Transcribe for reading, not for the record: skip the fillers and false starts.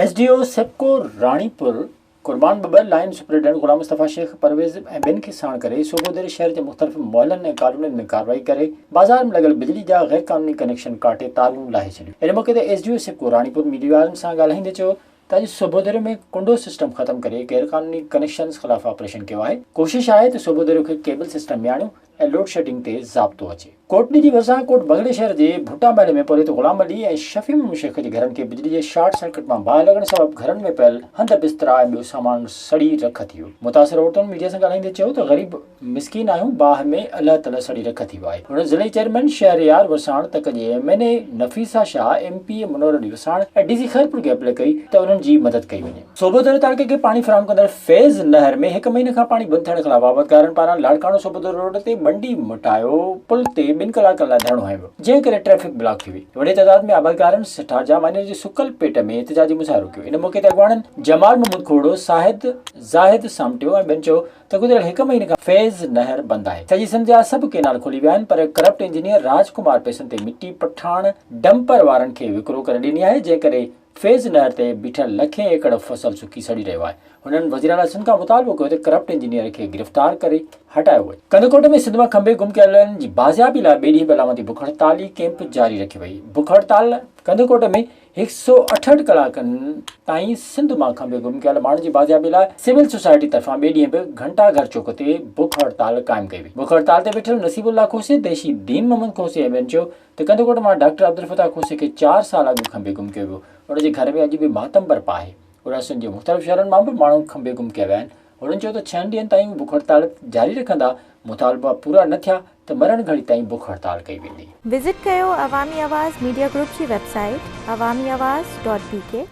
S D O SEPCO Ranipur Qurban Babbar, line superintendent Ghulam Mustafa Shaikh Parvez ۽ ٻين کي ساڻ ڪري صوڀوديري شهر جي مختلف محلن ۽ ڪالونين ۾ ڪارروائي ڪري بازار ۾ لڳل بجلي جا غيرقانوني ڪنيڪشن ڪاٽي تارون لاهي ڇڏيون. ان موقعي تي S D O SEPCO Ranipur media وارن سان ڳالهائيندي چيو ته اڄ صوڀوديري ۾ ڪنڊو سسٽم ختم ڪري غيرقانوني ڪنيڪشنز خلاف آپريشن ڪيو آهي، ڪوشش آهي ته صوڀوديرو کي ڪيبل سسٽم ۾ آڻيون ۽ لوڊشيڊنگ تي ضابطو اچي. ڪوٽڙي جي ڀرسان ڪوٽ بنگلي شهر جي ڀٽا محلي ۾ پورهيت غلام علي ۽ شفيع محمد شيخ جي گهرن کي بجلي جي شارٽ سرڪٽ مان باهه لڳڻ سبب گهرن ۾ پيل هنڌ بسترا ۽ ٻيو سامان سڙي رک ٿي ويو. متاثر عورتن ميڊيا سان ڳالهائيندي چيو ته غريب مسڪين آهيون باهه ۾ الهه تلهه سڙي رک ٿي ويو آهي. هنن ضلعي چيئرمين شهريار وساڻ، تڪ جي M N A Nafisa Shah, M P A Munawar Ali Wassan ۽ D C Khairpur کي اپيل ڪئي ته انهن جي مدد ڪئي وڃي. صوبوديرو تعلقي کي پاڻي فراهم ڪندڙ فيض نهر ۾ هڪ مهيني کان پاڻي بند ٿيڻ خلاف آبادگارن پاران لاڙڪاڻو صوبوديرو روڊ تي ٻنڊي مٽايو پل تي ٻن ڪلاڪن لاء ڌرڻو هنيو ويو، جنهن ڪري ٽريفڪ بلاڪ ٿي وئي. وڏي تعداد ۾ آبادگارن سٺارجا مائنر جي سڪل پيٽ ۾ احتجاجي مظاهرو ڪيو. ان موقعي تي اڳواڻن جمال محمود کوڙو، ساهد زاهد سامٽيو ۽ ٻين چيو ته گذريل هڪ مهيني کان فيض نهر بند آهي، سڄي سنڌ جا سڀ ڪينال کلي ويا آهن پر ڪرپٽ انجنيئر راج ڪمار پئسن تي مٽي پٺاڻ ڊمپر وارن کي وڪرو ڪري ڏني آهي، جنهن ڪري فيض نهر تي بيٺل لکين ايڪڙ فصل سڪي سڙي رهيو آهي. هنن وزيراعليٰ سنڌ کان مطالبو ڪيو ته ڪرپٽ انجنيئر کي گرفتار ڪري هٽايو وڃي. ڪنڌڪوٽ ۾ سنڌ مان کنڀي گم ڪيلن جي بازيابي لاء ٻئي ڏينهن به علامتي بک هڙتالي ڪئمپ جاري رکي وئي. بک هڙتال ڪنڌڪوٽ ۾ 168 ڪلاڪن تائين سنڌ مان کنڀي گم ڪيل ماڻهن جي بازيابي لاء سول سوسائٽي طرفان ٻئي ڏينهن به گهنٽا گهر چوڪ تي بک هڙتال قائم ڪئي وئي. بک هڙتال تي ويٺل نصيب الله کوسي، ديشي دين محمد کوسي ۽ ٻين چيو ته ڪنڌڪوٽ مان ڊاڪٽر عبدالفتاح کوسي کي چار سال اڳ کنڀي گم ڪيو ويو، ان جي گهر ۾ اڄ به ماتم برپا آهي. اوڏانهن سنڌ جي مختلف شهرن مان به ماڻهو کنڀي گم ڪيا ويا آهن. هنن چيو ته ڇهن ڏينهن تائين هو بک هڙتال جاري رکندا، مطالبا پورا نه ٿيا ته مرڻ گهڙي تائين بک هڙتال ڪئي ويندي. وزٽ ڪيو عوامي آواز ميڊيا گروپ جي website Awami Awaz dot B K.